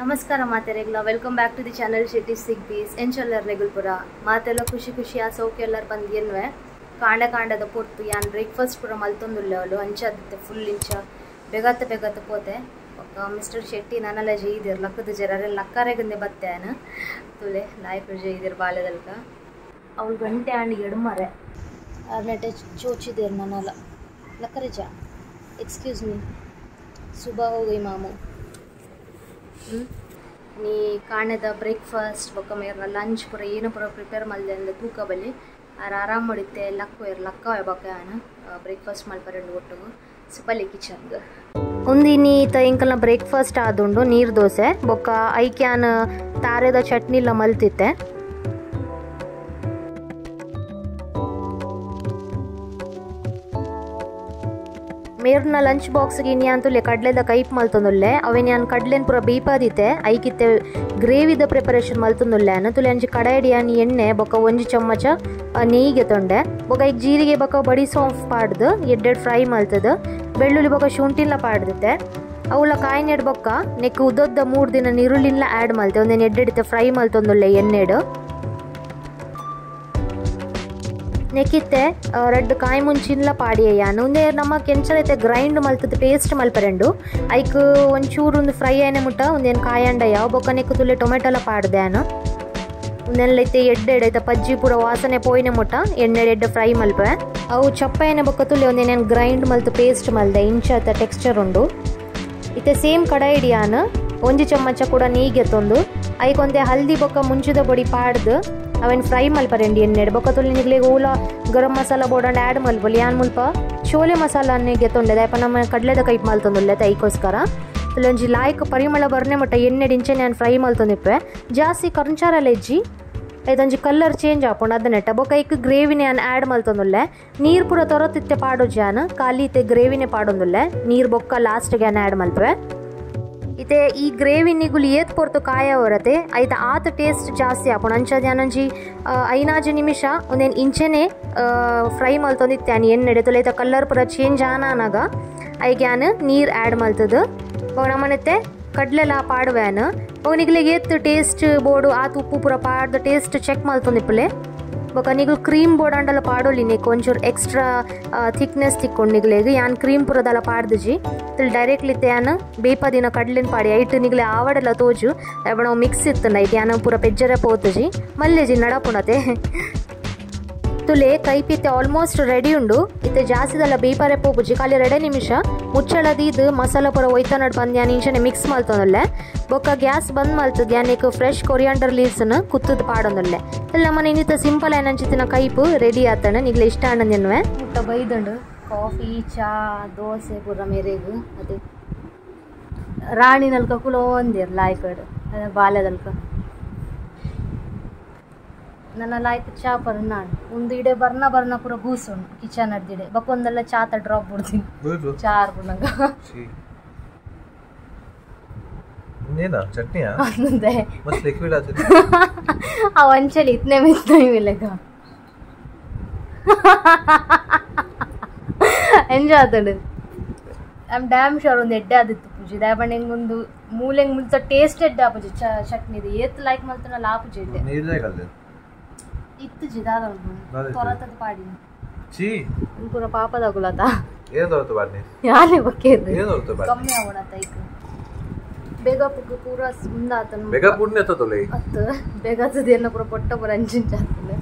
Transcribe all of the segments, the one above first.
ನಮಸ್ಕಾರ ಮಾತೆರೆಗ್ಲ welcome back to the channel Shetty sick bees ಎಂಚಲ್ಲರ್ ನೆಗುಲ್ಪುರ ಮಾತೆಲ್ಲ ಖುಷಿ ಖುಷಿ ಆ ಸೌಖ್ಯ ಎಲ್ಲರ್ ಬಂದು ಎನ್ವೆ ಕಾಂಡ ಕಾಂಡದ ಪೊರ್ತು ಯಾನ್ ಬ್ರೇಕ್ಫಾಸ್ಟ್ ಪೂರ ಮಲ್ತೊಂದುಲ್ಲೆ ಅವಳು ಅಂಚಾದಿತ್ತೆ ಫುಲ್ ಇಂಚ ಬೇಗತ್ತ ಬೇಗತ್ತ ಪೋತೆ ಒಕ್ಕ ಮಿಸ್ಟರ್ ಶೆಟ್ಟಿ ನಾನೆಲ್ಲ ಜೈದಿರ್ ಲಕ್ಕದ ಜರ ಲಕ್ಕಾರೆಗಂದೆ ಬತ್ತೆ ಆನ ತುಲೆ ಲಾಯ್ಕು ಜೈದಿರ್ ಬಾಲ್ಯದಲ್ಕ ಅವಳು ಗಂಟೆ ಆಂಡ್ ಎಡ್ಮರೆ ಅರ್ನೆಟೆ ಚೋಚಿದೇರ್ ನಾನಲ್ಲ ಲಕ್ಕರೆಜ ಎಕ್ಸ್ಕ್ಯೂಸ್ ಮೀ ಸುಬಾ ಹೋಗಿ ಮಾಮು ನೀ ಕಾಣದ ಬ್ರೇಕ್ಫಾಸ್ಟ್ ಬೊಕ್ಕ ಮೇರ್ನ ಲಂಚ್ ಪೂರ ಏನು ಪೂರ ಪ್ರಿಪೇರ್ ಮಲ್ದೆ ಅಂದ ತೂಕ ಬಲ್ಲಿ ಆರ್ ಆರಾಮ್ ಮಾಡಿತ್ತೆ ಲಕ್ಕ ಇರ್ ಲಕ್ಕ ಬೊಕ್ಕ ಆನ ಬ್ರೇಕ್ಫಾಸ್ಟ್ ಮಲ್ಪರೆಂಡು ಒಟ್ಟುಗು ಸುಪಲ್ಲಿ ಕಿಚನ್ಗ್ ಒಂದಿನಿ ಎಂಕಲ್ನ ಬ್ರೇಕ್ಫಾಸ್ಟ್ ಆದುಂಡು ನೀರು ದೋಸೆ ಬೊಕ್ಕ ಐಕ್ಯಾನ್ ತಾರೆದ ಚಟ್ನಿಲ ಮಲ್ತಿತ್ತೆ ಮೇರ್ನ ಲಂಚ್ ಬಾಕ್ಸ್ಗೆ ಇನ್ಯಾಂತುಲೆ ಕಡ್ಲೆದ ಕೈಪ್ ಮಲ್ತೊಂದುಲ್ಲೆ ಅವೇನ್ ಯಾನ್ ಕಡ್ಲೆನ್ ಪೂರ ಬೇಪಾದಿತ್ತೆ ಐಕಿತ್ತೆ ಗ್ರೇವಿದ ಪ್ರಿಪರೇಷನ್ ಮಲ್ತೊಂದುಲ್ಲೆ ಅನ್ನ ತುಲೆ ಅಂಜಿ ಕಡಾಯಡಿ ಯಾನ್ ಎಣ್ಣೆ ಬೊಕ್ಕ ಒಂಜಿ ಚಮಚ ನೆಯ್ಗೆ ತೊಂಡೆ ಬೊಕ್ಕ ಐಕ್ ಜೀರಿಗೆ ಬೊಕ್ಕ ಬಡಿ ಸೋಂಫ್ ಪಾಡ್ದು ಎಡ್ಡೆಡ್ ಫ್ರೈ ಮಲ್ತದ ಬೆಳ್ಳುಳ್ಳಿ ಬೊಕ್ಕ ಶುಂಠಿಲ್ಲ ಪಾಡ್ದಿತ್ತೆ ಅವಳ ಕಾಯಿನೆಡ್ ಬೊಕ್ಕ ನೆಕ್ ಉದ್ದೊದ್ದ 3 ದಿನ ನೀರುಳ್ಳಿನ್ಲ ಆ್ಯಡ್ ಮಲ್ತೆ ಒಂದೇನು ಎಡ್ಡೆಡಿತ್ತೆ ಫ್ರೈ ಮಲ್ತೊಂದುಲ್ಲೆ ಎಣ್ಣೆಡು ನೆಕ್ಕಿತ್ತೆ ರೆಡ್ ಕಾಯಿ ಮುಂಚಿನ್ಲ ಪಾಡಿಯ ಒಂದೇ ನಮ್ಮ ಕೆಂಚಲೈತೆ ಗ್ರೈಂಡ್ ಮಲ್ತದ ಪೇಸ್ಟ್ ಮಲ್ಪರೆಂಡು ಐಕ್ ಒಂಚೂರು ಒಂದು ಫ್ರೈ ಆಯ್ನೆ ಮುಟ್ಟ ಒಂದೇನು ಕಾಯಂಡ ಯಾವ ಬೊಕ್ಕ ನೆಕ್ಕು ತುಲೆ ಟೊಮೆಟೊಲ ಪಾಡ್ದೆ ಆನು ಒಂದೆಲ್ಲೈತೆ ಎಡ್ಡೆ ಐತೆ ಪಜ್ಜಿ ಪೂರ ವಾಸನೆ ಪೋಯಿನ ಮುಟ್ಟ ಎಣ್ಣೆ ಎಡ್ಡೆ ಫ್ರೈ ಮಲ್ಪೆ ಅವು ಚಪ್ಪ ಬೊಕ್ಕ ತುಲೆ ಒಂದೇನು ಗ್ರೈಂಡ್ ಮಲ್ತು ಪೇಸ್ಟ್ ಮಲ್ದೆ ಇಂಚ ಟೆಕ್ಸ್ಚರ್ ಉಂಡು ಇತ್ತೆ ಸೇಮ್ ಕಡಾಯಿಡಿಯಾನ ಒಂಜಿ ಚಮಚ ಕೂಡ ನೀಗೆತ್ತೊಂದು ಐಕೊಂದೆ ಹಲ್ದಿ ಬೊಕ್ಕ ಮುಂಚಿದ ಪೊಡಿ ಪಾಡ್ದು ಅವೇನು ಫ್ರೈ ಮಲ್ಪರೆಂಡಿ ಎಣ್ಣೆಡ್ ಬೊಕ್ಕ ತುಲಿ ನಿಗ್ಲಿಗೆ ಊಲ ಗರಂ ಮಸಾಲ ಬೋಡಂಡ್ ಆ್ಯಡ್ ಮಲ್ಪೊಲಿ ಯಾನ್ ಮುಲ್ಪ ಚೋಲೆ ಮಸಾಲಾನೆ ಗೆತ್ತೊಂಡೆ ದಯಪ ನಮ್ಮ ಕಡ್ಲೆದ ಕೈಪ್ ಮಲ್ತೊಂದುಲ್ಲೆ ಐಕೋಸ್ಕರ ತುಲೊಂಜಿ ಲಾಯ್ಕ್ ಪರಿಮಳ ಬರ್ನೆ ಮುಟ್ಟ ಎಣ್ಣೆಡ್ ಇಂಚೆ ನಾನು ಫ್ರೈ ಮಲ್ತೊಂದಿಪ್ಪೆ ಜಾಸ್ತಿ ಕರ್ಂಚಾರಲ್ಲ ಇಜ್ಜಿ ಐದೊಂಜಿ ಕಲರ್ ಚೇಂಜ್ ಆಪುಂಡು ಅದನ್ನೆಟ್ಟ ಬೊಕ್ಕ ಐಕ್ ಗ್ರೇವಿನೇ ಯಾನ್ ಆ್ಯಡ್ ಮಲ್ತೊಂದುಲ್ಲೆ ನೀರು ಪೂರ ತೊರತಿತ್ತೆ ಪಾಡೋ ಜಾನ್ ಖಾಲಿ ಇತ್ತೆ ಗ್ರೇವಿನೇ ಪಾಡೊಂದುಲ್ಲೆ ನೀರು ಬೊಕ್ಕ ಲಾಸ್ಟ್ಗೆ ಯಾನ್ ಆ್ಯಡ್ ಮಲ್ಪೆ ಇತ್ತೆ ಈ ಗ್ರೇವಿ ನಿಗುಲು ಏತ್ ಪೊರ್ತು ಕಾಯ ಹೊರತೆ ಐತ ಆತ ಟೇಸ್ಟ್ ಜಾಸ್ತಿ ಆಪುಂಡು ಅಂಚ ಯಾನೊಂಜಿ 5 ನಿಮಿಷ ಒಂದೇನು ಇಂಚೆನೆ ಫ್ರೈ ಮಲ್ತೊಂದಿತ್ತೆ ಯಾನ್ ಎಣ್ಣೆಡೆ ತುಲೆ ಐತ ಕಲರ್ ಪೂರ ಚೇಂಜ್ ಆನಾಗ ಐಗೆ ಯಾನ್ ನೀರು ಆ್ಯಡ್ ಮಲ್ತದ ನಮ್ಮನೆತ್ತೆ ಕಡ್ಲೆಲ್ಲ ಪಾಡುವೆ ಯಾನ್ ಬೊಕ್ಕ ನಿಗ್ಲಿಗೆ ಏತ್ ಟೇಸ್ಟ್ ಬೋಡು ಆತ ಉಪ್ಪು ಪೂರ ಪಾಡ್ದು ಟೇಸ್ಟ್ ಚೆಕ್ ಮಲ್ತೊಂದಿಪ್ಪಲೆ ಬೊಕ್ಕ ನಿಗುಲು ಕ್ರೀಮ್ ಬೋಡಾಂಡಲ ಪಾಡೋಲಿ ನೀಕ್ ಒಂಚೂರು ಎಕ್ಸ್ಟ್ರಾ ಥಿಕ್ನೆಸ್ ತಿಕ್ಕೊಂಡು ನಿಗ್ಲೆಗ್ ಯಾನ್ ಕ್ರೀಮ್ ಪೂರದಲ್ಲ ಪಾಡ್ದುಜಿ ತಿಲ್ ಡೈರೆಕ್ಟ್ಲಿ ಯಾನ್ ಬೇಪದಿನ ಕಡ್ಲೆನ್ ಪಾಡಿ ಐಟ್ ನಿಗ್ಲೆ ಆವಡೆಲ್ಲ ತೋಜು ನಾವು ಮಿಕ್ಸ್ ಇತ್ತಂಡ ಐಟ್ ಯಾನ್ ಪೂರ ಪೆಜ್ಜರೆ ಪೋತುಜಿ ಮಲ್ಲೆಜಿ ನಡಪುಣತೆ ತುಲೆ ಕೈಪಿತ್ತೆ ಆಲ್ಮೋಸ್ಟ್ ರೆಡಿ ಉಂಡು ಇತ್ತೆ ಜಾಸ್ತಿದಲ್ಲ ಬೇಪಾರೆ ಪೋಪುಜಿ ಖಾಲಿ 2 ನಿಮಿಷ ಮುಚ್ಚಳದೀದು ಮಸಾಲ ಪೂರ ಒಯ್ತನಡ್ ಬಂದು ಯಾನ್ ಇಂಚನೆ ಮಿಕ್ಸ್ ಮಲ್ತೊಂದುಲ್ಲೆ ಬೊಕ್ಕ ಗ್ಯಾಸ್ ಬಂದ್ ಮಲ್ತದ ಯಾನಿಕ್ ಫ್ರೆಶ್ ಕೊರಿಯಾಂಡರ್ ಲೀವ್ಸ್ನ ಕುತ್ತದ ಪಾಡೊಂದುಲ್ಲೆ ನಮ್ಮನೆ ಇನ್ನಿತ ಸಿಂಪಲ್ ಏನಂಚಿತ್ತಿನ ಕೈಪು ರೆಡಿ ಆತಣ ನಿಗ್ಲೆ ಇಷ್ಟ ಅಣ್ಣನ್ವೆ ಮುಟ್ಟ ಬೈದಂಡು ಕಾಫಿ ಚಾ ದೋಸೆ ಪೂರ ಮೇರೆಗು ಅದೇ ರಾಣಿನಲ್ಕ ಕುಲೋಂದಿರ್ ಲಾಯ್ಕಡ್ ಬಾಲ್ಯದಲ್ಕ ನನ್ನ ಲಾಯ್ಕ್ ಚಾ ಪರ್ ನಾನು ಒಂದು ಇಡೆ ಬರ್ನ ಬರ್ನ ಪೂರ ಗೂಸುಂಡು ಕಿಚನ್ ಅಡ್ದಿಡೆ ಬಕ್ಕೊಂದೆಲ್ಲ ಚಾತ ಡ್ರಾಪ್ ಬಿಡ್ತೀನಿ ಚಾರ್ ಪುನಗ चटनी मस्त लिक्विड आते अब अंचल इतने में इतना ही मिलेगा enjoy ಆತಂಡು I am damn sure ಒಂದು ಎಡ್ಡೆ ಆದಿತ್ತು ಪೂಜೆ ದಾಯಪಂಡ ಹೆಂಗೆ ಒಂದು ಮೂಲೆಂಗ್ ಮುಲ್ತ ಟೇಸ್ಟ್ ಎಡ್ಡೆ ಆಪುಜಿ ಚಟ್ನಿದು ಏತ್ ಲೈಕ್ ಮಲ್ತನಲ್ಲ ಆಪುಜಿ ಎಡ್ಡೆ ಇತ್ತು ಜಿ ದಾದ ತೊರತದ ಪಾಡಿ ಚೀ ಪೂರ ಪಾಪದಾಗುಲತ ಏನು ದೊರತು ಬಾಡ್ನಿ ಯಾನೆ ಬಕ್ಕೆ ಏನು ದೊರತು ಬಾಡ್ನಿ ಕಮ್ಮಿ ಆವಣತ ಐಕ್ ಬೇಗ ಪುಗ್ಗು ಪೂರ ಮುಂದಾತನು ಬೇಗ ಪುಣ್ಯ ತೋಲೆ ಅತ್ತು ಬೇಗ ಅತ್ತದ ಪೂರ ಪೊಟ್ಟ ಪೂರ ಅಂಚಿಂಚ ಆಗ್ತದೆ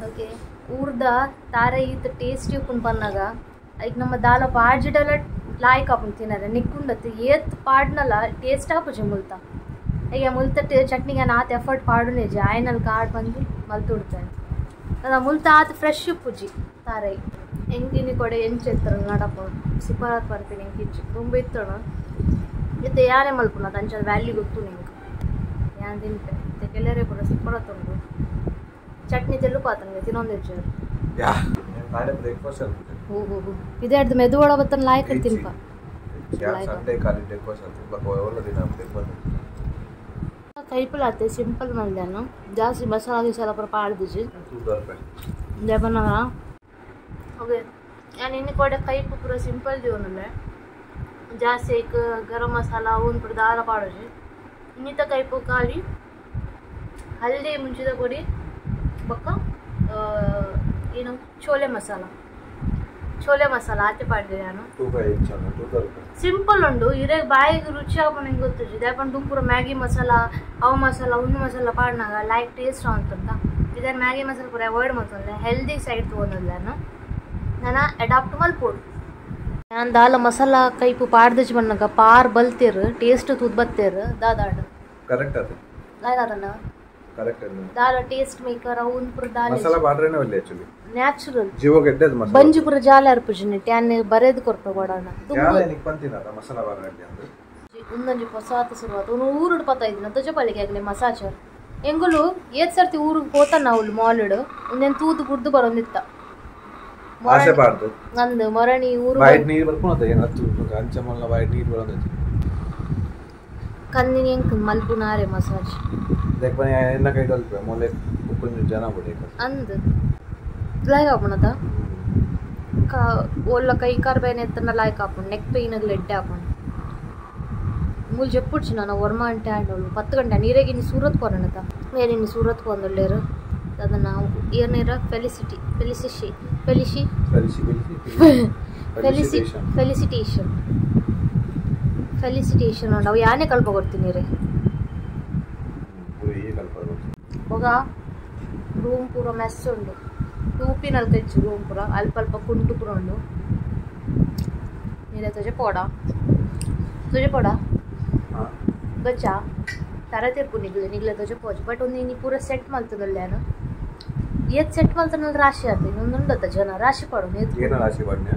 ಓಕೆ ಊರ್ದ ತಾರೆ ಈತ ಟೇಸ್ಟಿ ಉಪ್ಪುನ್ ಪನ್ನಾಗ ಐಕ್ ನಮ್ಮ ದಾಲ ಪಾಡ್ಜಿಡಲ ಲಾಯ್ಕ್ ಆಪುಂಡು ತಿನ್ನರೆ ನಿಕ್ಕುಂಡತ್ತು ಏತ್ ಪಾಡ್ನಲ್ಲ ಟೇಸ್ಟ್ ಆಪುಜಿ ಮುಲ್ತ ಈಗ ಮುಲ್ತ ಚಟ್ನಿಗೆ ಆತ ಎಫರ್ಟ್ ಪಾಡುನೆ ಜಿ ಆಯ್ನಲ್ಲಿ ಕಾಡು ಬಂದು ಮಲ್ತುಡ್ತಾನೆ ಅದ ಮುಲ್ತ ಆತ ಫ್ರೆಶ್ ಉಪ್ಪುಜಿ ತಾರೆ ಎಂಗಿನಿ ಕೊಡೆ ಎಂಚೆತ್ತರ ನಡಪ ಸಿಪರಾತ್ ಬರ್ತೀನಿ ಎಂಕಿಜ್ಜಿ ತುಂಬ ಇತ್ತಣ ಇತ್ತೆ ಯಾರೇ ಮಲ್ಪುನ ಅಂಚದ ವ್ಯಾಲ್ಯೂ ಗೊತ್ತು ನಿಂಗೆ ಯಾನ್ ತಿನ್ಪೆ ಇತ್ತೆ ಕೆಲವರೇ ಪೂರ ಸಿಪ್ಪರತ್ತುಂಡು ಚಟ್ನಿ ತೆಲುಪು ಆತನಿಗೆ ತಿನ್ನೊಂದಿಜ್ಜಾರು ಹೋ ಹೋ ಹೋ ಇದೇ ಅಡ್ದು ಮೆದುವಡ ಬತ್ತನ ಲಾಯ್ಕ್ ತಿನ್ಪ ಕೈಪುಲ ಆತೆ ಸಿಂಪಲ್ ಮಲ್ದಾನು ಜಾಸ್ತಿ ಮಸಾಲ ಗಿಸಾಲ ಪೂರ ಪಾಡ್ದಿಜಿ ದೇಪನಗ ಓಕೆ ಯಾನ್ ಇನ್ನು ಕೊಡೆ ಕೈಪು ಪೂರ ಸಿಂಪಲ್ ಜೀವನಲ್ಲೇ ಜಾಸ್ತಿ ಐಕ್ ಗರಂ ಮಸಾಲ ಅವನ್ ಪೂರ ದಾಲ ಪಾಡೋಜಿ ಇನ್ನಿತ ಕೈಪು ಖಾಲಿ ಹಲ್ದಿ ಮುಂಚಿದ ಪೊಡಿ ಬೊಕ್ಕ ಏನು ಚೋಲೆ ಮಸಾಲ ಚೋಲೆ ಮಸಾಲ ಆತೆ ಪಾಡ್ದೆ ನಾನು ಸಿಂಪಲ್ ಉಂಡು ಇರೆ ಬಾಯಿಗೆ ರುಚಿ ಆಪುನ ಹಿಂಗೆ ಗೊತ್ತಿಜ್ಜಿ ದಾಯಪಂಡ ದುಂಪುರ ಮ್ಯಾಗಿ ಮಸಾಲ ಅವು ಮಸಾಲ ಉಂದು ಮಸಾಲ ಪಾಡ್ನಾಗ ಲೈಕ್ ಟೇಸ್ಟ್ ಅಂತಂತ ಇದನ್ನು ಮ್ಯಾಗಿ ಮಸಾಲ ಪೂರ ಅವಾಯ್ಡ್ ಮಾಡ್ತಂದ್ರೆ ಹೆಲ್ದಿ ಸೈಡ್ ತೊಗೊಂಡಲ್ಲ ನಾನು ನಾನು ಅಡಾಪ್ಟ್ ಮಲ್ಪೋಡು ನಾನು ದಾಲ ಮಸಾಲ ಕೈಪು ಪಾಡ್ದಜ್ ಬಣ್ಣಗ ಪಾರ್ ಬಲ್ತೇರು ಟೇಸ್ಟ್ ತೂದ್ ಬತ್ತೇರು ದಾದಾಡು ಕರೆಕ್ಟ್ ಅದು ಲಾಯ್ಕ್ ಅದನ್ನ ಕರೆಕ್ಟ್ ದಾಲ ಟೇಸ್ಟ್ ಮೇಕರ್ ಅವು ಪೂರ ದಾಲ ಮಸಾಲ ಬಾಡ್ರೇನೆ ಒಳ್ಳೆ ಆಕ್ಚುಲಿ ನ್ಯಾಚುರಲ್ ಜೀವಗೆಡ್ಡೆ ಅದು ಮಸಾಲ ಬಂಜು ಪೂರ ಜಾಲ ಅರ್ಪುಜಿನಿ ಟ್ಯಾನ್ ಬರೆದು ಕೊರ್ಪ ಕೊಡೋಣ ಯಾಲ ನಿಕ್ ಪಂತಿನದ ಮಸಾಲ ಬಾಡ್ರೆ ಅಂದ್ರೆ ಒಂದೊಂಜಿ ಹೊಸಾತ ಶುರುವಾತು ಒಂದು ಊರುಡು ಪತ್ತ ಇದ್ದಿನ ತೊಜಪಳಿಗೆ ಆಗಲಿ ಮಸಾಜರ್ ಎಂಗುಲು ಏತ್ ಸರ್ತಿ ಊರಿಗೆ ಪೋತಾನ ಅವಳು ಮಾಲುಡು ಒಂದೇನು ತೂದು ಕುಡ್ದು ಬರೋಂದಿತ್ತ ಆಸೆ ಪಾಡ್ದು ಅಂದು ಮೊರಣಿ ಊರು ಬಾಯಿಟ್ ನೀರು ಬರ್ಪುನದ ಏನು ಹತ್ತು ಅಂಚ ಮೊಲ್ಲ ಬಾಯಿಟ್ ನೀರು ಬರೋಂದೈತಿ ಕಂದಿನಿ ಎಂಕ್ ಮಲ್ಪುನಾರೆ ಮಸಾಜ್ ದೇಖ ಎನ್ನ ಕೈ ಡಲ್ಪೆ ಮೊಲೆ ಉಪ್ಪು ಜನ ಬಡಿ ಅಂದ್ ಲಾಯ್ಕ್ ಆಪುಣದ ಕಾ ಓಲ್ಲ ಕೈ ಕಾರ್ ಬೇನೆ ಎತ್ತನ ಲಾಯ್ಕ್ ಆಪುಂಡು ನೆಕ್ ಪೇಯ್ನ್ ಎಡ್ಡೆ ಆಪುಂಡು ಮೂಲು ಜೆಪ್ಪುಡ್ಚಿ ನಾನು ವರ್ಮ ಅಂಟೆ ಆಂಡೋಳು 10 ಗಂಟೆ ನೀರೇಗಿ ಇನ್ನು ಸೂರತ್ ಕೊರಣತ ಬೇರೆ ಇನ್ನು ಸೂರತ್ ಕೊಂದೊಳ್ಳೇರು ಅದನ್ನ ಏನೇರ ಫೆಲಿಸಿಟಿ ಫೆಲಿಸಿಶಿ ಫೆಲಿಶಿ ಫೆಲಿಸಿ ಫೆಲಿಸಿಟೇಷನ್ ಫೆಲಿಸಿಟೇಷನ್ ಉಂಡು ಅವು ಯಾನೇ ಕಲ್ಪ ಕೊಡ್ತೀನಿ ರೀ ಒಗ ರೂಮ್ ಪೂರ ಮೆಸ್ ಉಂಡು ಟೂಪಿನಲ್ಲಿ ತೆಚ್ಚು ರೂಮ್ ಪೂರ ಅಲ್ಪ ಅಲ್ಪ ಕುಂಟು ಪೂರ ಉಂಡು ನೀರೇ ತುಜೆ ಪೋಡ ತುಜೆ ಪೋಡ ಗೊಚ್ಚಾ ತರ ತಿರ್ಪು ನಿಗ್ಲೆ ನಿಗ್ಲೆ ತುಜೆ ಪೋಜು ಬಟ್ ಒಂದು ಇನ್ನು ಪೂರ ಸೆಟ್ ಮಲ್ತದಲ್ಲ ನಾನು ಏತ್ ಸೆಟ್ ಮಲ್ತನ ರಾಶಿ ಆತ ಇನ್ನೊಂದುಂಡತ್ತ ಜನ ರಾಶಿ ಪಾಡು ರಾಶಿ ಪಾಡ್ನೆ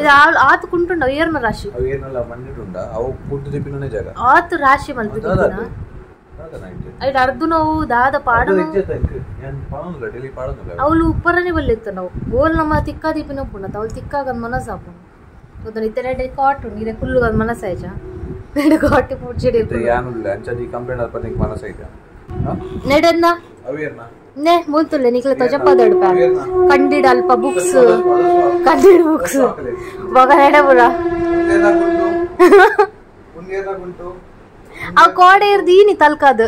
ಇದು ಆತು ಕುಂಟುಂಡ ಏರ್ನ ರಾಶಿ ಅವು ಏನಲ್ಲ ಮಣ್ಣಿಡುಂಡ ಅವು ಕುಂಟು ತಿಪ್ಪಿನೇ ಜಾಗ ಆತು ರಾಶಿ ಮಲ್ತದ ಐಟ್ ಅರ್ಧ ನೋವು ದಾದ ಪಾಡು ಅವಳು ಉಪ್ಪರನೇ ಬಲ್ಲಿತ್ತು ನಾವು ಗೋಲ್ ನಮ್ಮ ತಿಕ್ಕ ದೀಪಿನ ಪುಣತ ಅವಳು ತಿಕ್ಕಾಗದ್ ಮನಸ್ಸಾಪುಣ ಗೊತ್ತ ಇತ್ತೆರಡು ಕಾಟು ನೀರೆ ಕುಲ್ಲುಗದ್ ಮನಸ್ಸಾಯ್ಚ ಎರಡು ಕಾಟು ಪೂಡ್ಚಿಡಿ ನೆಡನ್ನ ನೆ ಮುಂತುಲ್ಲೆ ನಿಕ್ಲೆ ತೊಜಪದಡು ಕಂಡಿಡ ಅಲ್ಪ ಬುಕ್ಸ್ ಕಂಡಿಡ ಬುಕ್ಸ್ ಬಗ ನೆಡ ಪುರ ಆ ಕೋಡೆ ಇರ್ದೀನಿ ತಲ್ಕದು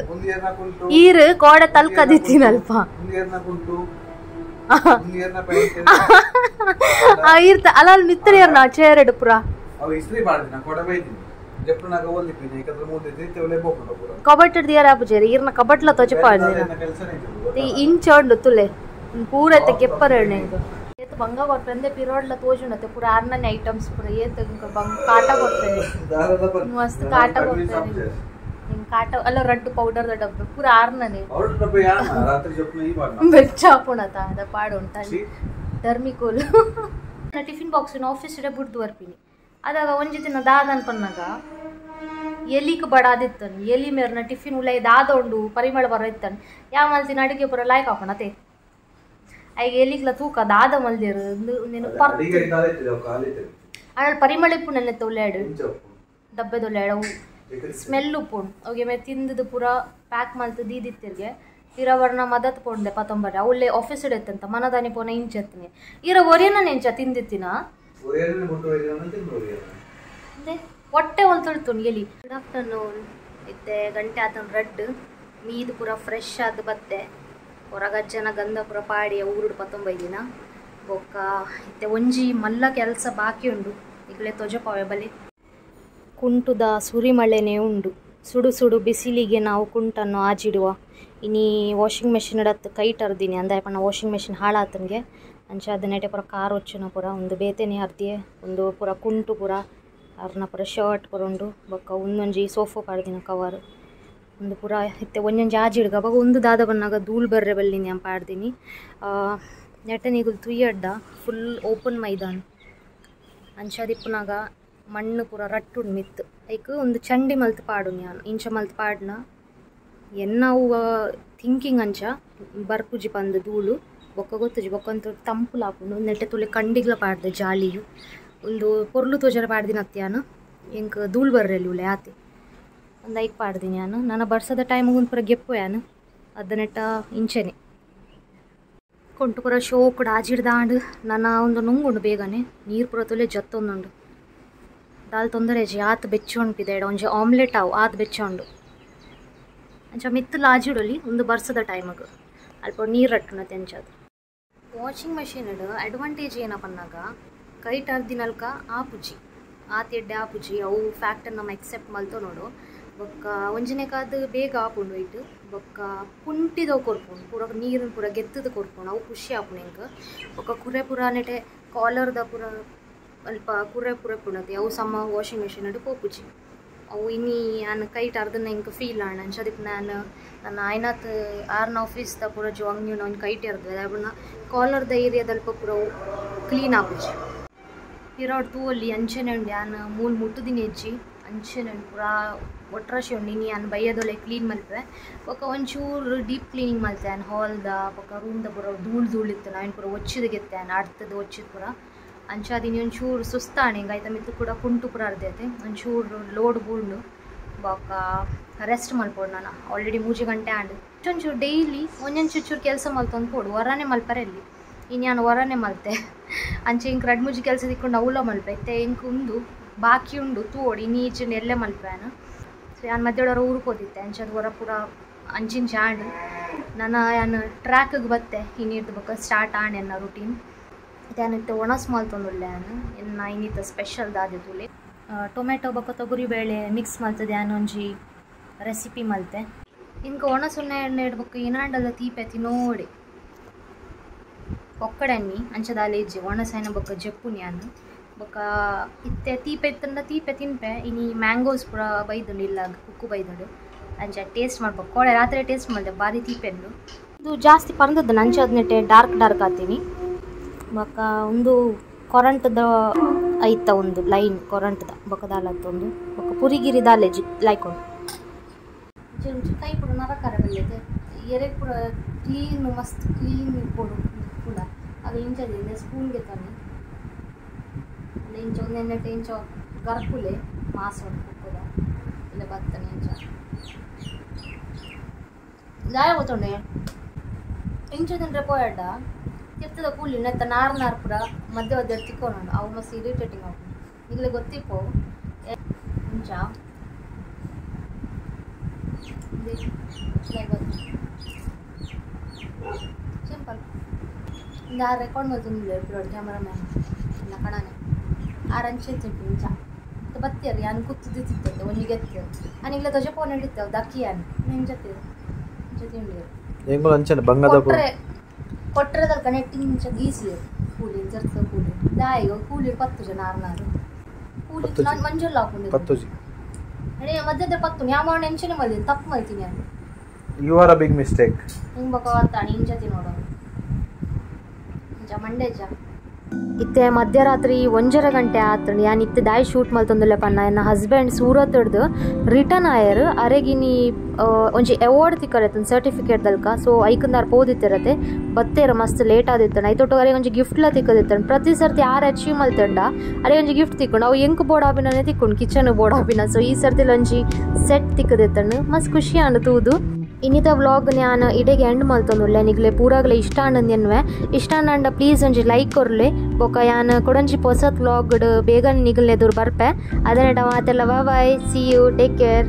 ಈರು ಕೋಡೆ ತಲ್ಕದಿತ್ತೀನಿ ಅಲ್ಪ ಇರ್ತ ಅಲ್ಲ ಅಲ್ಲಿ ಮಿತ್ರ ನಾ ಚೇರ್ ಪುರ ಕಬಟ್ ದಿಯರ್ ಆಪುಜೇರಿ ಈರ್ನ ಕಬಟ್ಲ ತೊಜೆ ಪಾಡ್ದಿನ ಇಂಚ ಉಂಡು ತುಲೆ ಪೂರ ಎತ್ತ ಕೆಪ್ಪರ ಏತ್ ಬಂಗ ಕೊಡ್ಪೆಂದೆ ಪಿರೋಡ್ಲ ತೋಜುಂಡತೆ ಪೂರ ಆರ್ನನೆ ಐಟಮ್ಸ್ ಪೂರ ಏತ್ ಬಂಗ ಕಾಟ ಕೊಡ್ತೇನೆ ಮಸ್ತ್ ಕಾಟ ಕೊಡ್ತೇನೆ ಕಾಟ ಅಲ್ಲ ರಡ್ಡು ಪೌಡರ್ ಡಬ್ಬೆ ಪೂರ ಆರ್ನನೆ ಬೆಚ್ಚ ಆಪುಣತ ಅದ ಪಾಡು ಉಂಟ ಡರ್ಮಿಕೋಲ್ ಟಿಫಿನ್ ಬಾಕ್ಸ್ ಆಫೀಸ್ ಇಡ ಬುಡ್ದು ಬರ್ಪಿನಿ ಅದಾಗ ಒಂಜಿ ದಿನ ದಾದ ಅನ್ಪನ್ನಾಗ ಎಲಿಕ್ ಬಡಾದಿತ್ತನ್ ಎಲಿ ಮೇರ್ನ ಟಿಫಿನ್ ಉಲೈ ದಾದ ಉಂಡು ಪರಿಮಳ ಬರೋ ಇತ್ತನ್ ಯಾವ ಮಲ್ತಿನ ಅಡುಗೆ ಪೂರ ಲಾಯ್ಕ್ ಹಾಕೋಣತೆ ಐಗ ಎಲಿಕ್ಲ ತೂಕ ದಾದ ಮಲ್ದಿರು ಆಮೇಲೆ ಪರಿಮಳ ಇಪ್ಪು ನೆನ್ನೆ ತೊಲೆಡು ಡಬ್ಬೆ ತೊಲೆಡು ಸ್ಮೆಲ್ ಉಪ್ಪುಂಡು ಅವಿಗೆ ಮೇ ತಿಂದದು ಪೂರ ಪ್ಯಾಕ್ ಮಲ್ತು ದೀದಿತ್ತಿರ್ಗೆ ಇರವರ್ನ ಮದತ್ ಪೋಂಡೆ ಪತೊಂಬರೆ ಅವಳೆ ಆಫೀಸ್ ಇಡತ್ತಂತ ಮನದಾನಿ ಪೋನ ಇಂಚೆತ್ತನೆ ಇರ ಒರಿಯನ ನೆಂಚ ತಿಂದಿತ್ತಿನ ಹೊಟ್ಟೆ ಹೊಲ್ತುಳ್ತು ಎಲಿ. Good afternoon. ಇತ್ತೆ ಗಂಟೆ ಆತನ ರಡ್ಡ್ ಮೀದು ಪೂರ ಫ್ರೆಶ್ ಆದ ಬತ್ತೆ ಹೊರಗಜ್ಜನ ಗಂಧ ಪೂರ ಪಾಡಿ ಊರುಡು ಪತ್ತೊಂಬೈದಿನ ಬೊಕ್ಕ ಇತ್ತೆ ಒಂಜಿ ಮಲ್ಲ ಕೆಲಸ ಬಾಕಿ ಉಂಡು ಈಗಲೇ ತೊಜಪಾವೆ ಬಲಿ. ಕುಂಟುದ ಸುರಿಮಳೆನೇ ಉಂಡು, ಸುಡು ಸುಡು ಬಿಸಿಲಿಗೆ ನಾವು ಕುಂಟನ್ನು ಆಜಿಡುವ. ಇನಿ ವಾಷಿಂಗ್ ಮೆಷಿನ್ ಇಡತ್ತು ಕೈಟ್ ಅರ್ದಿನಿ ಅಂದಾಯ ಪಣ್ಣ ವಾಷಿಂಗ್ ಮೆಷಿನ್ ಹಾಳಾತನಿಗೆ ಅಂಚ ಅದನ್ನೆಟೆ ಪೂರ ಕಾರ್ ಒಚ್ಚುನ ಪೂರ ಒಂದು ಬೇತೆನೆ ಅರ್ದಿಯೆ ಒಂದು ಪೂರ ಕುಂಟು ಪೂರ ಅರ್ನ ಪೂರ ಶರ್ಟ್ ಪೂರ ಉಂಡು ಬೊಕ್ಕ ಒಂದೊಂಜಿ ಸೋಫಾ ಪಾಡ್ದಿನ ಕವರ್ ಒಂದು ಪೂರ ಇತ್ತೆ ಒಂಜೊಂಜಿ ಆಜಿಡ್ಗ ಬೊಕ್ಕ ಒಂದು ದಾದ ಬನ್ನಾಗ ಧೂಳು ಬರ್ರೆ ಬಲ್ಲಿನಿ ಅಂಪ ಪಾಡ್ದಿನಿ. ನೆಟನಿಗುಲ್ ತುಯ್ಯಡ್ಡ ಫುಲ್ ಓಪನ್ ಮೈದಾನ ಅಂಚಾದಿಪ್ಪುನಾಗ ಮಣ್ಣು ಪೂರ ರಟ್ಟುಂಡು ಮಿತ್ತು ಐಕ್ ಒಂದು ಚಂಡಿ ಮಲ್ತ್ ಪಾಡುನಿ ಯಾನ್ ಇಂಚ ಮಲ್ತ್ ಪಾಡ್ನ ಎನ್ನವು ಥಿಂಕಿಂಗ್ ಅಂಚ ಬರ್ಪುಜಿ ಪಂದು ಧೂಳು ಬೊಕ್ಕ ಗೊತ್ತುಜಿ ಬೊಕ್ಕ ತಂಪುಲಾಪುಂಡು ನೆಟ್ಟೆ ತುಲೆ ಕಂಡಿಗ್ಲ ಪಾಡ್ದೆ ಜಾಲಿಯು ಒಂದು ಪೊರ್ಲು ತೋಜರ ಪಾಡ್ದಿನ ಅತ್ಯಾನು ಎಂಕ್ ಧೂಳು ಬರ್ರೆಲ್ಲಿ ಉಲೆ ಆತೆ ಒಂದು ಐಕ್ ಪಾಡ್ದಿನಿ ಯಾನು ನನ್ನ ಬರ್ಸದ ಟೈಮಿಗೆ ಒಂದು ಪೂರ ಗೆಪ್ಪು ಯಾನು ಅದನ್ನೆಟ್ಟ ಇಂಚನೆ ಕೊಂಟು ಪೂರ ಶೋಕುಡು ಆಜಿಡ್ದಾಂಡು ನನ್ನ ಒಂದು ನುಂಗುಂಡು ಬೇಗನೆ ನೀರು ಪೂರ ತುಲೆ ಜತ್ತೊಂದುಂಡು ದಾಲ್ ತೊಂದರೆ ಜಿ ಆತ್ ಬೆಚ್ಚ ಉಂಪಿದೆ ಒಂಜಿ ಆಮ್ಲೆಟ್ ಆವು ಆತ್ ಬೆಚ್ಚ ಉಂಡು. ಅಂಚ ಮಿತ್ತು ಲಾಜಿಡೊಲಿ ಒಂದು ಬರ್ಸದ ಟೈಮ್ಗೆ ಅಲ್ಪ ನೀರು ರಟ್ಟುನತೆ ಅಂಚದು washing machine advantage ಏನಪ್ಪನ್ನಾಗ ಕೈಟ್ ಅರ್ದಿನಲ್ಕ ಆಪುಜಿ ಆತೆಡ್ಡೆ ಆಪುಜಿ ಅವು ಫ್ಯಾಕ್ಟರ್ ನಮ್ಮ ಎಕ್ಸೆಪ್ಟ್ ಮಲ್ತೋ ನೋಡು ಬೊಕ್ಕ ಒಂಜನೆಕಾದ್ ಬೇಗ ಆಪುಂಡು ಇಟ್ಟು ಬೊಕ್ಕ ಪುಂಟಿದವು ಕೊರ್ಪುಂಡು ಪೂರ ನೀರನ್ನು ಪೂರ ಗೆತ್ತದ ಕೊರ್ಪುಂಡು ಅವು ಖುಷಿ ಆಪುಂಡು ಎಂಕ್ ಬೊಕ್ಕ ಕುರೆ ಪೂರ ನೆಟೆ ಕಾಲರ್ದ ಪೂರ ಅಲ್ಪ ಕುರೆ ಪೂರ ಪುಣತೆ ಅವು ಸಮ ವಾಷಿಂಗ್ ಮೆಷಿನ್ ಪೋಪುಜಿ ಅವು ಇನ್ನಿ ನಾನು ಕೈಟ್ ಅರ್ಧನ ಎಂಕ್ ಫೀಲ್ ಆಣ ಅಂಚದಕ್ಕೆ ನಾನು ನನ್ನ ಆಯ್ನಾತ್ ಆರ್ನ ಆಫೀಸ್ದ ಪೂರ ಜೋಂಗ್ ಒಂದು ಕೈಟ್ ಇರ್ತದೆ ಅವನ್ನ ಕಾಲರ್ದ ಏರಿಯಾದಲ್ಪ ಪೂರ ಕ್ಲೀನ್ ಆಪುಜಿ ಇರೋಡು ತೂವಲ್ಲಿ ಅಂಚೆನೆ ಉಂಡು ಯಾನ್ ಮೂಲು ಮುಟ್ಟುದಿನ ಹೆಜ್ಜಿ ಅಂಚೆನೆ ಉಂಡು ಪೂರಾ ಒಟ್ರಾಶಿ ಉಂಡು ಇನಿ ಯಾನ್ ಬಯ್ಯದೊಲೆ ಕ್ಲೀನ್ ಮಲ್ಪೆ ಬೊಕ್ಕ ಒಂಚೂರು ಡೀಪ್ ಕ್ಲೀನಿಂಗ್ ಮಲ್ತೆ ಯಾನ್ ಹಾಲ್ದ ಬೊಕ್ಕ ರೂಮ್ದ ಪೂರ ಧೂಳು ಧೂಳು ಇತ್ತು ನಾನು ಪೂರ ಒಚ್ಚಿದ ಗೆತ್ತೆ ಯಾನ್ ಅಡ್ತದ ಒಚ್ಚಿದ ಪೂರ ಅಂಚಾದಿನಿ ಒಂಚೂರು ಸುಸ್ತಾಣೆ ಹಿಂಗೆ ಐತ ಮಿತ್ತು ಕೂಡ ಕುಂಟು ಪೂರ ಅರ್ಧೈತೆ ಒಂಚೂರು ಲೋಡ್ ಬೂಂಡು ಬೊಕ್ಕ ರೆಸ್ಟ್ ಮಲ್ಪೋಡು ನಾನು ಆಲ್ರೆಡಿ 3 ಗಂಟೆ ಆಂಡು ಒಂಚೂರು ಡೈಲಿ ಒಂದೊಂಚೂರು ಕೆಲಸ ಮಲ್ತೊಂದು ಪೋಡು ಹೊರನೇ ಮಲ್ಪರೆ ಇಲ್ಲಿ ಇನ್ನು ನಾನು ಹೊರನೇ ಮಲ್ತೆ ಅಂಚೆ ಇಂಕ್ ರಡ್ ಮುಜಿ ಕೆಲಸ ದಿಕ್ಕೊಂಡು ಅವಲ ಮಲ್ಪೆ ಇತ್ತೆ ಇಂಕ್ ಉಂದು ಬಾಕಿ ಉಂಡು ತೋಡಿ ಇನ್ನು ಈಚಿನ ಎಲ್ಲೇ ಮಲ್ಪೆ ನಾನು ಸೊ ಯಾನ್ ಮಧ್ಯಾಹ್ನ ಊರಿಗೆ ಹೋದಿತ್ತೆ ಅಂಚೆ ಅದು ಹೊರ ಪೂರ ಅಂಚಿನ ಆಂಡು ನಾನು ಯಾನ್ ಟ್ರ್ಯಾಕಿಗೆ ಬತ್ತೆ ಇನ್ನಿರ್ದು ಬೊಕ್ಕ ಸ್ಟಾರ್ಟ್ ಆಂಡ್ ಎನ್ನ ರುಟೀನ್ ಯಾನ್ ಇತ್ತೆ ಒಣಸ್ ಮಲ್ತೊಂದುಲ್ಲೆ ಯಾನ್ ಎನ್ನ ಇನ್ನಿತ್ತ ಸ್ಪೆಷಲ್ ದಾದೆ ತೂಲೆ ಟೊಮೆಟೊ ಬೊಕ್ಕ ತೊಗರಿ ಬೇಳೆ ಮಿಕ್ಸ್ ಮಲ್ತದೆ ಯಾನ್ ಒಂಜಿ ರೆಸಿಪಿ ಮಲ್ತೆ ಇಂಕ ಒಣಸುನ್ನೆ ಎಣ್ಣೆ ಇಡ್ಬೇಕು ಏನಾಂಡಲ್ಲ ತೀಪೆತಿ ನೋಡಿ ಒಕ್ಕಡನ್ನಿ ಅಂಚದಾಲೆ ಇಜ್ಜಿ ಒಣಸೈನ ಬೊಕ್ಕ ಜಪ್ಪುನಿ ಯಾನ್ ಬೊಕ್ಕ ಇತ್ತೆ ತೀಪೆ ಇತ್ತಂಡ ತೀಪೆ ತಿನ್ಪೆ ಇನಿ ಮ್ಯಾಂಗೋಸ್ ಪೂರ ಬೈದುಂಡು ಇಲ್ಲ ಕುಕ್ಕು ಬೈದುಂಡು ಅಂಚ ಟೇಸ್ಟ್ ಮಾಡ್ಬೇಕು ಕೋಳೆ ರಾತ್ರಿ ಟೇಸ್ಟ್ ಮಾಡಿದೆ ಭಾರಿ ತೀಪೆಂದು ಇದು ಜಾಸ್ತಿ ಪರಂದದ್ದು ನಂಚದ್ನೆಟ್ಟೆ ಡಾರ್ಕ್ ಡಾರ್ಕ್ ಆತೀನಿ ಬೊಕ್ಕ ಒಂದು ಕೊರಂಟದ ಐತ ಒಂದು ಲೈನ್ ಕೊರಂಟದ ಬೊಕ್ಕ ದಾಲತ್ತೊಂದು ಬೊಕ್ಕ ಪುರಿಗಿರಿ ದಾಲೆ ಜಿ ಲೈಕೊಂಡು ಕೈ ಪೂರ ನರಕರ ಬೆಲ್ಲೈತೆ ಎರೆ ಪೂರ ಕ್ಲೀನ್ ಮಸ್ತ್ ಕ್ಲೀನ್ ಪೋಡು ಪೂರ ಅದು ಇಂಚದಿಂದ ಸ್ಪೂನ್ಗೆ ತಾನೆ ಇಲ್ಲ ಇಂಚ ಒಂದೆಣ್ಣೆ ಇಂಚ ಗರ್ಪುಲೆ ಮಾಸ ಉಂಟು ಇಲ್ಲ ಬತ್ತನೆ ಇಂಚ ದಾಯ ಗೊತ್ತುಂಡೆ ಇಂಚ ತಿಂದ್ರೆ ಪೋಯಡ್ಡ ತಿರ್ತದ ಕೂಲಿ ನೆತ್ತ ನಾರು ನಾರು ಪೂರ ಮಧ್ಯೆ ಮಧ್ಯೆ ತಿಕ್ಕೊಂಡು ಅವು ಮಸ್ತ್ ಇರಿಟೇಟಿಂಗ್ ಅವು ಈಗಲೇ ಗೊತ್ತಿಪ್ಪು ಇಂಚ ಸಿಂಪಲ್ ಆ ರೆಕಾರ್ಡ್ ಮಲ್ತೊಂದುಲ್ಲೆರ್ ಪಿರವುಡು ಕ್ಯಾಮರಾಮ್ಯಾನ್ ಎನ್ನ ಕಣನೆ ಆರ್ ಅಂಚೆ ತಿಂಪು ಇಂಚ ಬತ್ತಿಯರ್ ಯಾನ್ ಕುತ್ತುದು ತಿತ್ತತೆ ಒಂಜಿ ಗೆತ್ತಿಯರ್ ಅನಿಗ್ಲ ತೊಜೆ ಫೋನ್ ಹಿಡಿತೆ ದಕ್ಕಿ ಯಾನ್ ಇಂಚ ಇಂಚ ತಿಂಡಿಯರ್ ಎಂಗುಲ ಅಂಚನೆ ಬಂಗದ ಕೊಟ್ರೆದ ಕನೆಕ್ಟಿಂಗ್ ಇಂಚ ಗೀಸಿಯರ್ ಕೂಲಿ ಜರ್ತ ಕೂಲಿ ದಾಯಿಗ ಕೂಲಿ 10 ಜನ ಆರ್ನಾರು ಕೂಲಿ ನಾನು ಮಂಜುಲ್ಲ ಹಾಕೊಂಡಿದ್ದೆ 10 ಅಡೆ ಮಧ್ಯದ ಪತ್ತು ಯಾವ ಎಂಚನೆ ಮಲ್ದಿನಿ ತಪ್ಪು ಮಲ್ತೀನಿ ನಾನು. You are a big mistake. ಹಿಂಗೆ ಬಕವಾತಾಣಿ ಇಂಚತಿ ನೋಡು ಇಂಚ ಮಂಡೇಜ ಇತ್ತೆ ಮಧ್ಯರಾತ್ರಿ 1.5 ಗಂಟೆ ಆತಂಡು ಯಾನ್ ಇತ್ತೆ ದಾಯಿ ಶೂಟ್ ಮಲ್ತೊಂದುಲ್ಲೆ ಪನ್ನ ಎನ್ನ ಹಸ್ಬೆಂಡ್ ಸೂರತ್ ಹಿಡ್ದು ರಿಟರ್ನ್ ಆಯರ್ ಅರೆಗಿನಿ ಒಂಜಿ ಅವಾರ್ಡ್ ತಿಕ್ಕರತ್ತೆ ಸರ್ಟಿಫಿಕೇಟ್ ದಲ್ಕ ಸೊ ಐಕಂದಾರ್ ಪೋದಿತ್ತಿರತ್ತೆ ಬತ್ತೇರ ಮಸ್ತ್ ಲೇಟ್ ಆದಿತ್ತಂಡು ಐತೊಟ್ಟು ಅರೆ ಒಂಜಿ ಗಿಫ್ಟ್ಲ ತಿಕ್ಕದಿತ್ತಂಡು ಪ್ರತಿ ಸರ್ತಿ ಯಾರು ಅಚೀವ್ ಮಲ್ತಂಡ ಅರೆ ಒಂಜಿ ಗಿಫ್ಟ್ ತಿಕ್ಕೊಂಡು ಅವು ಎಂಕ್ ಬೋರ್ಡ್ ಆಪಿನೇ ತಿಕ್ಕೊಂಡು ಕಿಚನ್ ಬೋರ್ಡ್ ಆಪಿನ ಸೊ ಈ ಸರ್ತಿ ಒಂಜಿ ಸೆಟ್ ತಿಕ್ಕದಿತ್ತಂಡು ಮಸ್ತ್ ಖುಷಿ ಆಂಡ್ ತೂದು. ಇನ್ನಿತ ವ್ಲಾಗ್ ನಾನು ಇಡೆಗೆ ಎಂಡ್ ಮಲ್ತೊಂದುಲ್ಲೆ ನಿಗ್ಲೆ ಪೂರಾಗ್ಲೆ ಇಷ್ಟ ಆಂಡ್ ಇಷ್ಟ ಆಂಡ ಪ್ಲೀಸ್ ಒಂಜಿ ಲೈಕ್ ಕೊರ್ಲೆ ಬೊಕ ಯಾನ್ ಕೊಡೊಂಜಿ ಪೊಸತ್ ವ್ಲಾಗ್ ಬೇಗ ನಿಗಲ್ನೆ ದೂರ ಬರ್ಪೆ ಅದನ್ನೆಟ ಮಾತೆಲ್ಲ bye, see you, take care.